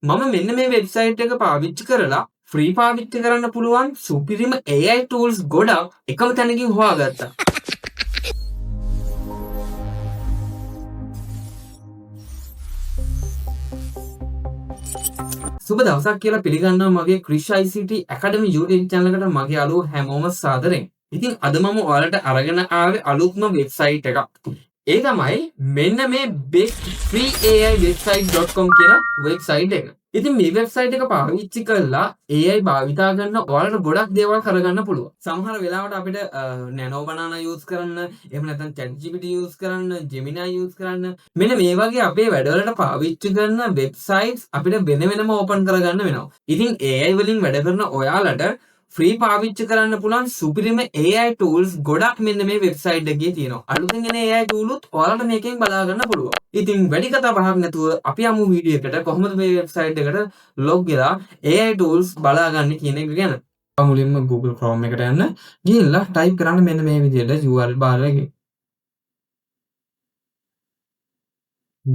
මම මෙන්න මේ වෙබ්සයිට් එක පාවිච්චි කරලා ෆ්‍රී පාවිච්චි කරන්න පුළුවන් සුපිරිම AI tools ගොඩක් එකම තැනකින් හොයාගත්තා. සුබ දවසක් කියලා පිළිගන්නවා මගේ Krrish ICT Academy YouTube channel එකට මගේ යාළුවෝ හැමෝම සාදරයෙන්. ඉතින් අද මම ඔයාලට අරගෙන ආවේ අලුත්ම වෙබ්සයිට් එකක්. ඒ තමයි මෙන්න මේ bestfreeaiwebsite.com කියන වෙබ්සයිට් එක. ඉතින් මේ වෙබ්සයිට් එක පාවිච්චි කරලා AI භාවිතා කරන ඔයාලට ගොඩක් දේවල් කරගන්න පුළුවන්. සමහර වෙලාවට අපිට Nano Banana use කරන්න, එහෙම නැත්නම් ChatGPT use කරන්න, Gemini use කරන්න, මෙන්න මේ වගේ අපේ වැඩවලට පාවිච්චි කරන වෙබ්සයිට්ස් අපිට වෙන වෙනම ඕපන් කරගන්න වෙනවා. ඉතින් AI වලින් වැඩ කරන ඔයාලට ෆ්‍රී පාවිච්චි කරන්න පුළුවන් සුපිරිම AI tools ගොඩක් මෙන්න මේ වෙබ්සයිට් එකේ තියෙනවා. අලුතෙන් එන AI tool උත් ඔයාලට මේකෙන් බලා ගන්න පුළුවන්. ඉතින් වැඩි කතා බහක් නැතුව අපි යමු වීඩියෝ එකට, කොහොමද මේ වෙබ්සයිට් එකට ලොග් වෙලා AI tools බලාගන්නේ කියන එක ගැන. මුලින්ම Google Chrome එකට යන්න. ගිහිල්ලා ටයිප් කරන්න මෙන්න මේ විදිහට URL bar එකේ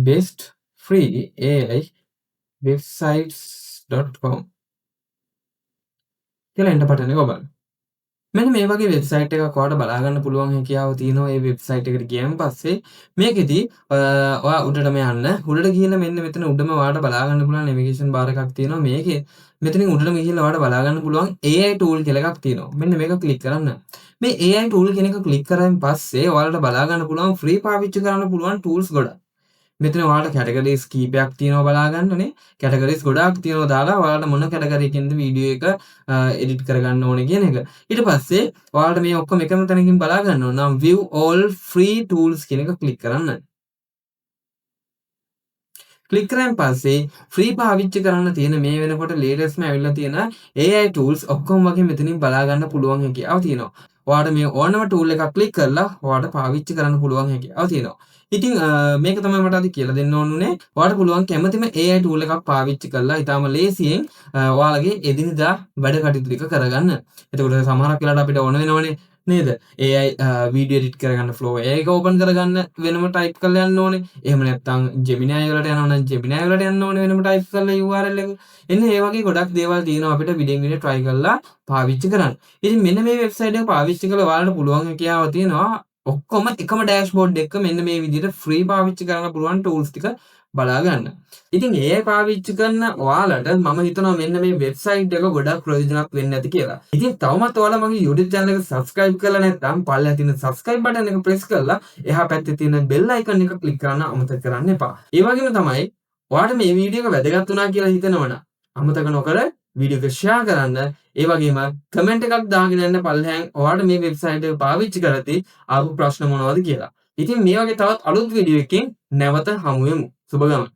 bestfreeaiwebsites.com කියලා එන්ටර් බටන් එක ඔබන්න. මෙන්න මේ වගේ වෙබ්සයිට් එකක් ඔයාලට බලා ගන්න පුළුවන් හැකියාව තියෙනවා. මේ වෙබ්සයිට් එකට ගියන් පස්සේ මේකෙදි ඔයා උඩටම යන්න. උඩට ගිහිල්ලා මෙන්න මෙතන උඩම ඔයාලට බලා ගන්න පුළුවන් නැවිගේෂන් බාර් එකක් තියෙනවා. මේකේ මෙතනින් උඩටම ගිහිල්ලා ඔයාලට බලා ගන්න පුළුවන් AI tool කියලා එකක් තියෙනවා. මෙන්න මේක ක්ලික් කරන්න. මේ AI tool කියන එක ක්ලික් කරායින් පස්සේ ඔයාලට බලා ගන්න පුළුවන් ෆ්‍රී පාවිච්චි කරන්න පුළුවන් ටූල්ස් ගොඩක්. මෙතන ඔයාලට කැටගරිස් කීපයක් තියෙනවා බලා ගන්න නේ. කැටගරිස් ගොඩාක් තියෙනවා දාලා ඔයාලට මොන කැටගරි එකකින්ද වීඩියෝ එක එඩිට් කරගන්න ඕනේ කියන එක. ඊට පස්සේ ඔයාලට මේ ඔක්කොම එකම තැනකින් බලා ගන්න ඕන නම් view all free tools කියන එක ක්ලික් කරන්න. ක්ලික් කරාන් පස්සේ ෆ්‍රී පාවිච්චි කරන්න තියෙන මේ වෙනකොට ලේටස්ට්ම ඇවිල්ලා තියෙන AI tools ඔක්කොම වගේ මෙතනින් බලා ගන්න පුළුවන් හැකියාව තියෙනවා. ඔයාලට මේ ඕනම ටූල් එකක් ක්ලික් කරලා ඔයාලට පාවිච්චි කරන්න පුළුවන් හැකියාව තියෙනවා. ඉතින් මේක තමයි මට අද කියලා දෙන්න ඕන උනේ. ඔයාලට පුළුවන් කැමතිම AI tool එකක් පාවිච්චි කරලා ඉතාම ලේසියෙන් ඔයාලගේ එදිනෙදා වැඩ කටයුතු ටික කරගන්න. එතකොට සමහරක් වෙලාවට අපිට ඕන වෙනවනේ නේද? AI video edit කරගන්න Flow AI එක ඕපන් කරගන්න වෙනම ටයිප් කරලා යන්න ඕනේ. එහෙම නැත්නම් Gemini වලට යනවා නම් Gemini වලට යන්න ඕනේ වෙනම ටයිප් කරලා URL එක. එන්න ඒ වගේ ගොඩක් දේවල් තියෙනවා අපිට විඩින් විඩින් try කරලා පාවිච්චි කරන්න. ඉතින් මෙන්න මේ වෙබ්සයිට් එක පාවිච්චි කරලා ඔයාලට පුළුවන් හැකියාව තියෙනවා ඔක්කොම එකම ඩෑෂ්බෝඩ් එක මෙන්න මේ විදිහට ෆ්‍රී පාවිච්චි කරන්න පුළුවන් ටූල්ස් ටික බලා ගන්න. ඉතින් AI පාවිච්චි කරන ඔයාලට මම හිතනවා මෙන්න මේ වෙබ්සයිට් එක ගොඩක් ප්‍රයෝජනවත් වෙන්න ඇති කියලා. ඉතින් තවමත් ඔයාලා මගේ YouTube channel එක subscribe කරලා නැත්නම් පල්ලෙහා තියෙන subscribe button එක press කරලා එහා පැත්තේ තියෙන bell icon එක click කරන්න අමතක කරන්න එපා. ඒ වගේම තමයි ඔයාලට මේ වීඩියෝ එක වැදගත් වුණා කියලා හිතනවනම් අමතක නොකර වීඩියෝ එක ෂෙයා කරන්න. ඒ වගේම කමෙන්ට් එකක් දාගෙන යන්න පල්ලෙහාන් ඔයාලට මේ වෙබ්සයිට් එක පාවිච්චි කරද්දී ආපු ප්‍රශ්න මොනවද කියලා. ඉතින් මේ වගේ තවත් අලුත් වීඩියෝ එකකින් නැවත හමු වෙමු. සුබ ගමන්.